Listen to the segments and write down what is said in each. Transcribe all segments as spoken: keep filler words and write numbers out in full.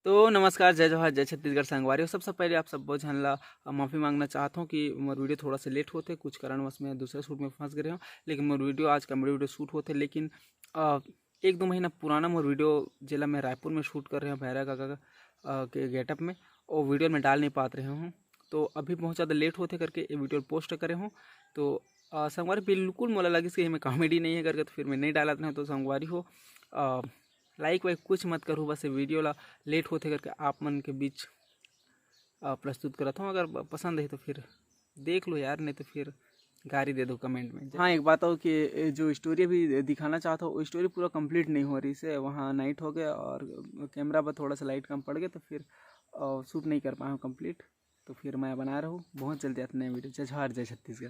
तो नमस्कार, जय जोहार, जय छत्तीसगढ़ संगवारी हो। सबसे पहले आप सब्बो झन ला माफ़ी मांगना चाहत हूँ कि मोर वीडियो थोड़ा सा लेट होथे, कुछ कारणवश मैं दूसरे शूट में फंस गए हूँ, लेकिन मोर वीडियो आज कॉमेडी वीडियो शूट होथे, लेकिन अ, एक दो महीना पुराना मोर वीडियो, जेला मैं रायपुर में शूट कर रहे हूँ भैरा काका अ, के गेटअप में, वो वीडियो में डाल नहीं पात रहे हूँ। तो अभी बहुत ज़्यादा लेट होथे करके ये वीडियो पोस्ट करे हूँ। तो अ, संगवारी बिल्कुल मोला लगिस कि एमे कॉमेडी नहीं है करके, तो फिर मैं नहीं डालत रहे हूँ। तो संगवारी हो, अ, लाइक वाइक कुछ मत करू, बस ये वीडियो ला लेट होथे करके आप मन के बीच अ, प्रस्तुत करत हूँ। अगर ब-, पसंद है तो फिर देख लो यार, नहीं तो फिर गारी दे दो कमेंट में। हाँ, एक बात और कि ये जो स्टोरी अभी दिखाना चाहता हूँ, वो स्टोरी पूरा कंप्लीट नहीं हो रही से, वहाँ नाइट हो गया और कैमरा पर थोड़ा सा लाइट कम पड़ गया, तो फिर अ, शूट नहीं कर पाया हूँ कंप्लीट। तो फिर मैं बना रहा हूँ, बहुत जल्दी आते नए वीडियो। जय जोहार, जय छत्तीसगढ़।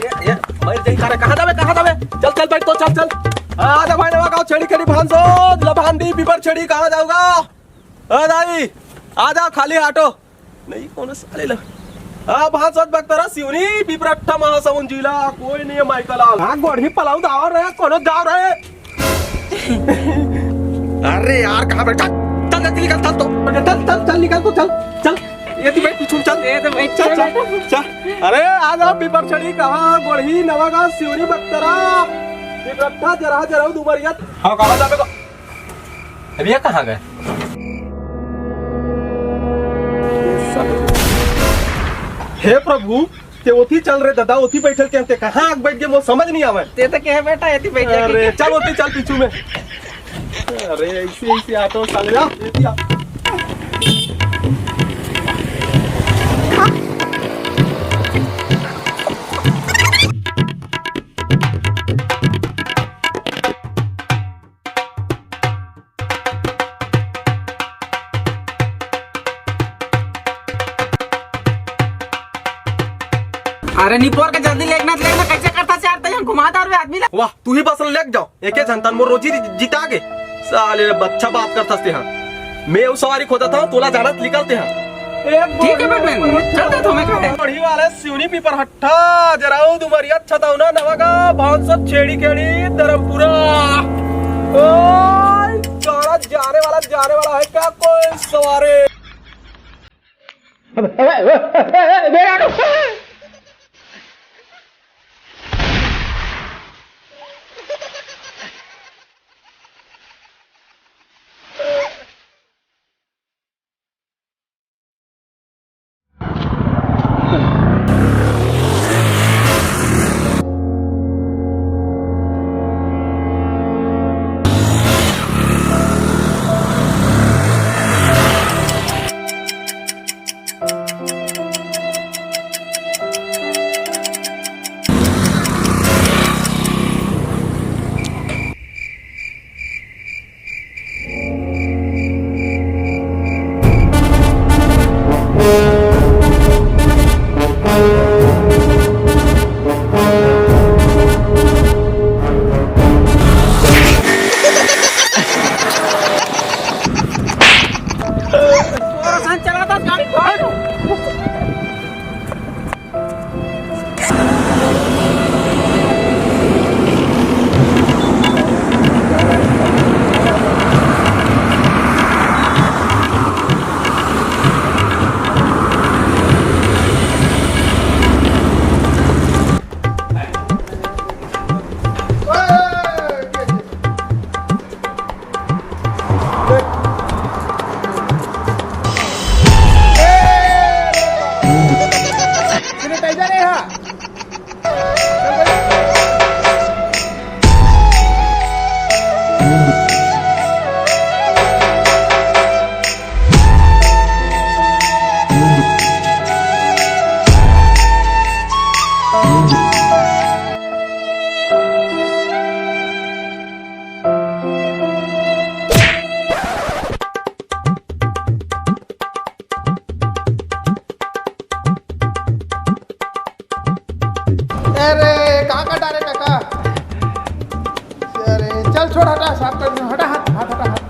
ये, ये, मर जाई सारे, कहाँ जावे, कहाँ जावे? चल, चल, बैठ तो, चल, चल। हाँ, आ जा भाई, नवा गाँव छेड़ी, खड़ी भांसो, लभांडी, पीपर छेड़ी, कहाँ जाऊंगा? आ दाई, आ जा, खाली ऑटो। नहीं, कोनो साले ला। आ, भांसो, बगतरा, सिवनी, पिपरट्ठा, महासमुंद जिला, कोई नहीं है, माइकल आल। हाँ, गोढ़ी पलाऊ दाव रहे, कोनो दाव रहे। अरे यार, कहाँ बैठा? चल, जल्दी निकल, चल तो। चल, चल, चल, निकल तो, चल, चल। ये तो भाई पीछू चल। ये तो भाई चल, चल, चल। चल। अरे, आ जाओ, पीपर छड़ी, कहाँ? गोढ़ी, नवागांव, सिवनी, बगतरा, पिपरट्ठा, जरहा, जरऊ, डुमरिया। हाँ, कहाँ जाबे को? अब ये कहाँ गए? हे प्रभु, ते ओती चल रे दादा, ओती बैठल के अंते कहाँ आग बैठ गए, मोर समझ नहीं आवे। ते तो कहे बेटा, एती बैठ जा अरे, के। चल ओती चल पीछू में। अरे, ऐसे, ऐसे ऑटो साले, आ, एती आ। अरे निपोर के जल्दी लेगना, लेगना कैसे करता से यार, तैं घुमा दार वे आदमी ला। वाह, तू ही बस लेग जाओ, एके झन तन मोर रोजी जिता गे। साले बच्चा बात करथस ते हा। मैं वो सवारी खोजत हूँ, तोला जाना निकलते हैं। ठीक है बैटमैन, चलते तो मैं कहते। बढ़ी वाले सिवनी पीपर हट्ठा, जराऊ डुमरिया छतौना नवागांव, भांसो छेड़ी केड़ी धर्मपुरा। ओए, गाड़ा जाने वाला, जाने वाला है क्या कोई सवारी? अरे, का का डारे काका? अरे, चल छोड़, हटा, साफ कर दूं। हटा हाथ, हाथ हटा, हाथ।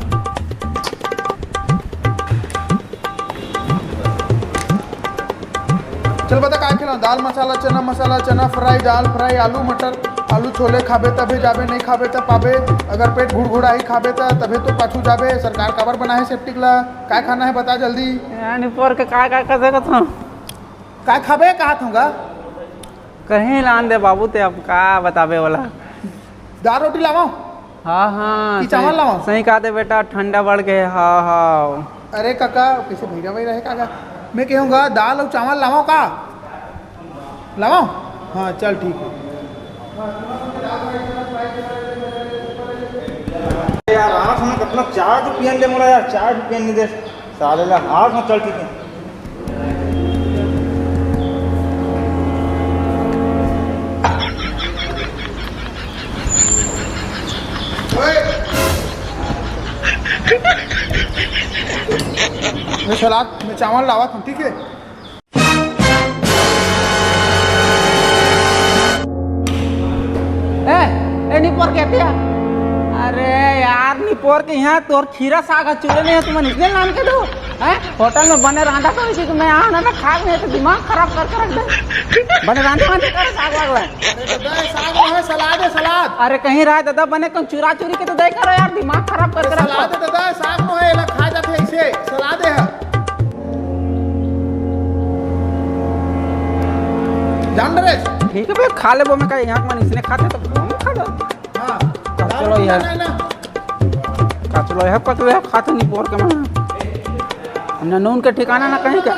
चल बता, का खिलाऊं? दाल मसाला, चना मसाला, चना फ्राई, दाल फ्राई, आलू मटर, आलू छोले। खाबे तभे जाबे, नहीं खाबे तब पाबे। अगर पेट घुड़घुड़ाही खाबे त तभे तो पाछू जाबे। सरकार काबर बनाहे सेप्टिक ला? का खाना है, बता जल्दी। यार, निपोर के का, का कर सकत हूँ? का खाबे, कहा थूंगा? कहीं लान दे बाबू, ते अब का बताबे वाला। दाल रोटी लावो? हाँ, हाँ, कि चावल सही, लावो? सही कहा दे बेटा, ठंडा बढ़ गए। हाँ, हाँ। अरे काका, कैसे भैरा वही रहे काका? मैं कहूँगा दाल और चावल लावो का? लावो? हाँ, चल ठीक है। यार, आज हम अपना चाय तो पियन दे मोला यार, चाय भी पियन नहीं दे। साले ला, आज हम चल ठीक है। मैं सलाद में चावल लावा था, ठीक है? ए, ए, निपोर के एतिया। अरे यार, निपोर के यहाँ तोर खीरा साग ह चूड़े नहीं है, तुमन इसने लान के दो। हैं? होटल में बने रांधा तो इसी को मैं आना ना, खा नहीं तो दिमाग खराब करके रख दे। बने रांधे वांधे कर साग वाग ला। अरे दादा, ये साग नो है, सलाद है, सलाद। अरे कहीं रहा दादा, बने कौन चुरा चुरी के तो दे करो यार, दिमाग खराब करके रख दो। सलाद है दादा, साग नो है, एला खा जाते ऐसे, सलाद है। जान नरेश। ठीक है बे, खा लेबो मैं, का यहाँ मन इसने खाते तो हम खा लो। हाँ, कचलो दारू यार। पीना है ना? कचलो है, कचलो है, खाते नहीं बोर के मन। ना नून के ठिकाना ना कहीं का।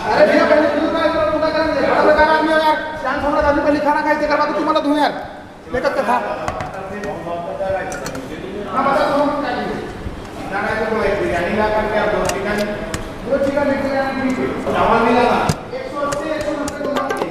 अरे भैया, पहले दूध ना, इतना मुंडा कर दे। बड़ा बेकार आदमी हो यार। शांत होना, आदमी पहले खाना खाए, तेकर बाद तुम्हारा धुआं यार। देखत कथा। हाँ, बता दो, हम क्या चाहिए? खाना है तो बोले, बिरयानी ला करके आप दो चिकन, दो चिकन, एक बिरयानी, ठीक है। चावल भी लाना। एक सौ अस्सी, एक सौ नब्बे दोनों के।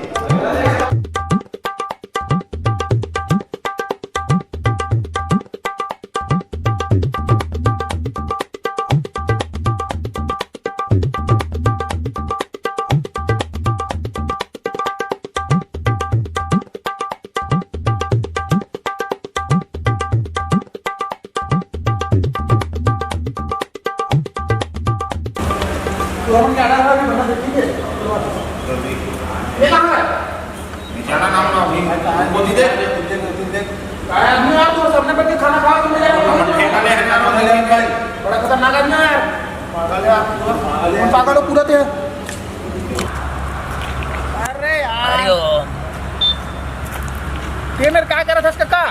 तो हम क्या डाल रहे हैं, बता दे, ठीक है? ये कहाँ है? बेचारा नाम ना अभी। अच्छा, हाँ, वो जी दे। जी दे, जी दे। अरे आदमी, आप तो सबने बैठ के खाना खाओ, तुम मेरे हम ठेका ले, हम लोग नहीं खाए। बड़ा खतरनाक आदमी है यार। पागल है आप, पागल है। तुम पागल हो पूरा थे। अरे यार। हरिओम। ये मेरे क्या कर रहा था इसका का?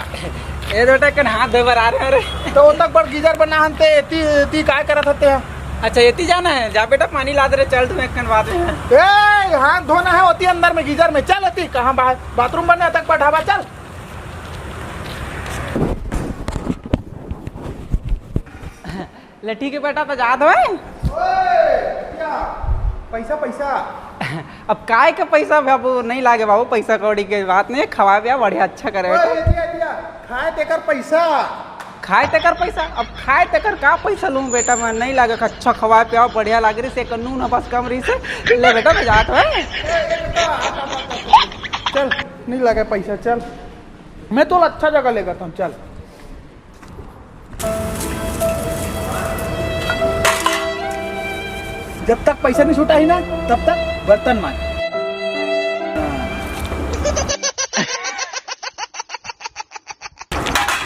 ए बेटा, कन हाथ धोए बर आ रहे हैं रे। तो वो तक बड़ गीजर बना हनते, ती, ती काय करत हते हैं? अच्छा, एती जाना है? जा बेटा, पानी ला दे रे, चल तू एक कन बात में। ए, हाथ धोना है होती अंदर में गीजर में। चल एती, कहाँ बाहर बाथरूम बने तक पठावा, चल। ले ठीक है बेटा, तो जात होए। ओए, क्या? पैसा, पैसा। अब काय के पैसा बाबू, नहीं लागे बाबू, पैसा कौड़ी के बात नहीं, खवा पिया बढ़िया अच्छा करे ओए, बेटा। एतिया, एतिया, खाए तेकर पैसा। खाए तेकर पैसा? अब खाए तेकर का पैसा लूं बेटा मैं, नहीं लागे, अच्छा खवा पिया बढ़िया लाग रही से, एक नून बस कम रही से। ले बेटा, मैं जात होए। ए, ए, बेटा, आ, आ, आ, आ, चल, नहीं लागे पैसा, चल, मैं तो अच्छा जगह लेकर था, चल। जब तक पैसा नहीं छूटा ही ना, तब तक बर्तन मांज।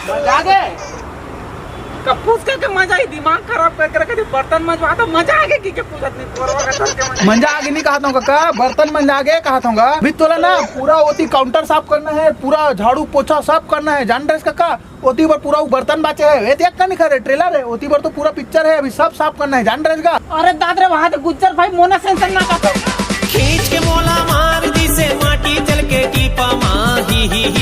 मजा आ गए। कब पूछ के, के मजा ही दिमाग खराब करके रखे थे, बर्तन मंजवा तो मजा आ गए कि के पूछत नहीं, कोरवा का धर के मजा। मंजा आगे नहीं कहा था काका, बर्तन मंजा आगे कहा था। भी तोला ना पूरा ओती काउंटर साफ करना है, पूरा झाड़ू पोछा साफ करना है, जान रहे काका। ओती बर पूरा उ बर्तन बाचे है, ये देख का नहीं खा रहे, ट्रेलर है, ओती बर तो पूरा पिक्चर है, अभी सब साफ करना है, जान रहे का? अरे दाद रे, वहां तो गुज्जर भाई मोना सेंसर ना काटे। खींच के मोला मार दिसे माटी चल के टीपा मा, ही, ही, ही।